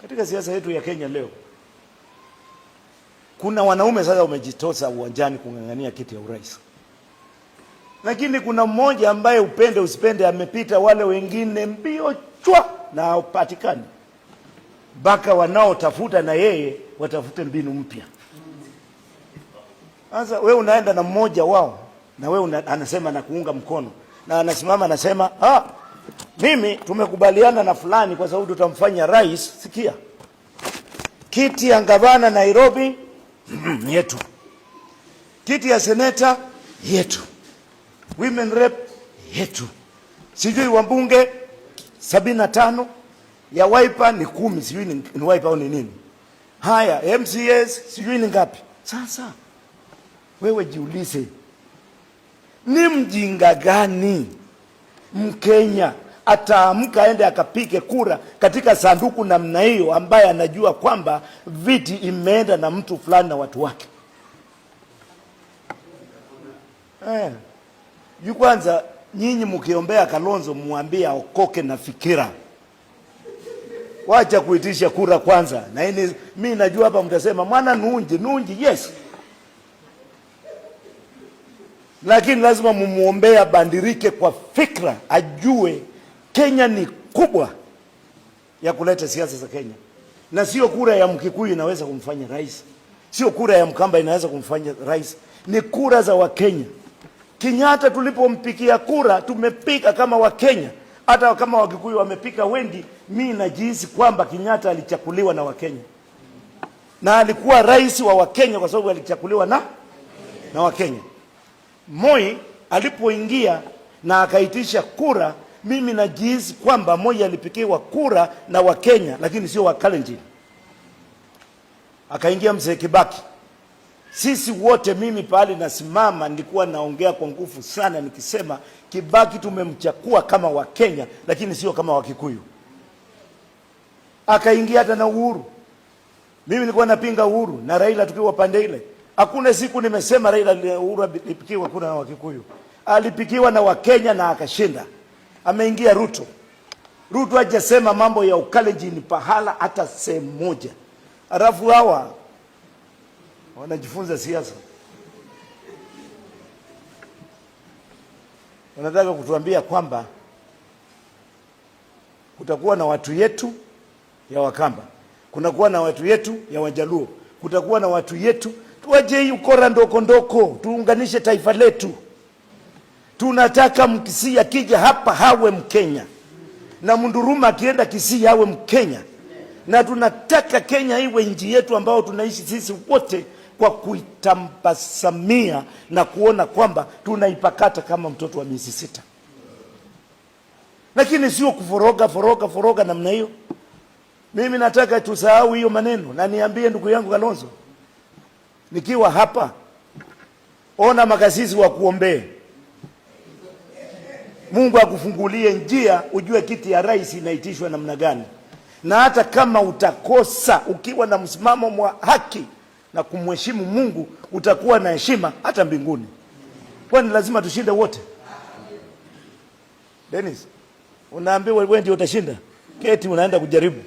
Katika siasa yetu ya Kenya leo kuna wanaume sasa wamejitosa uwanjani kung'ang'ania kiti ya urais, lakini kuna mmoja ambaye upende usipende amepita wale wengine mbio chwa na hapatikani, mpaka wanaotafuta na yeye watafute mbinu mpya. Sasa we unaenda na mmoja wao na we anasema na kuunga mkono na anasimama anasema, ah, mimi tumekubaliana na fulani kwa sababu tutamfanya rais. Sikia, kiti ya gavana Nairobi yetu, kiti ya seneta yetu, women rep yetu, sijui wabunge 75 ya Wiper ni 10, sijui ni Wiper au ni nini. Haya, MCS sijui ni ngapi. Sasa wewe jiulize, ni mjinga gani Mkenya ataamka aende akapige kura katika sanduku namna hiyo, ambaye anajua kwamba viti imeenda na mtu fulani na watu wake? Juu kwanza nyinyi mkiombea Kalonzo muambie aokoke na fikira. Wacha kuitisha kura kwanza. Na ini mimi najua hapa mtasema mwana nunji nunji, yes. Lakini lazima mumuombee abandirike kwa fikra, ajue Kenya ni kubwa ya kuleta siasa za Kenya, na sio kura ya Mkikuyu inaweza kumfanya rais, sio kura ya Mkamba inaweza kumfanya rais, ni kura za Wakenya. Kenyatta tulipompikia kura tumepika kama Wakenya, hata kama Wakikuyu wamepika wengi. Mi najihisi kwamba Kenyatta alichakuliwa na Wakenya na alikuwa rais wa Wakenya kwa sababu alichakuliwa na Wakenya. Moi alipoingia na akaitisha kura, mimi najihisi kwamba Moi alipikiwa kura na Wakenya, lakini sio Wakalenjin. Akaingia mzee Kibaki. Sisi wote, mimi pahali nasimama, nilikuwa naongea kwa nguvu sana nikisema Kibaki tumemchakua kama Wakenya, lakini sio kama Wakikuyu. Akaingia hata na Uhuru. Mimi nilikuwa napinga Uhuru na Raila tukiwa pande ile. Hakuna siku nimesema Raila Uhuru alipikiwa kura na Wakikuyu. Alipikiwa na Wakenya na akashinda. Ameingia Ruto. Ruto hajasema mambo ya Ukalenjin pahala hata sehemu moja. Alafu hawa wanajifunza siasa, wanataka kutuambia kwamba kutakuwa na watu yetu ya Wakamba, kunakuwa na watu yetu ya Wajaluo, kutakuwa na watu yetu. Tuache hii ukora ndoko ndoko, tuunganishe taifa letu. Tunataka Mkisii akija hapa hawe Mkenya na Mnduruma akienda Kisii awe Mkenya, na tunataka Kenya iwe nchi yetu ambao tunaishi sisi wote kwa kuitambasamia na kuona kwamba tunaipakata kama mtoto wa miezi 6, lakini sio kuforoga foroga foroga namna hiyo. Mimi nataka tusahau hiyo maneno, na niambie ndugu yangu Kalonzo, nikiwa hapa, ona makasisi wa kuombee, Mungu akufungulie njia, ujue kiti ya rais inaitishwa namna gani, na hata kama utakosa, ukiwa na msimamo wa haki na kumheshimu Mungu, utakuwa na heshima hata mbinguni. Kwani lazima tushinde wote? Dennis, unaambiwa wewe ndio utashinda. Keti unaenda kujaribu.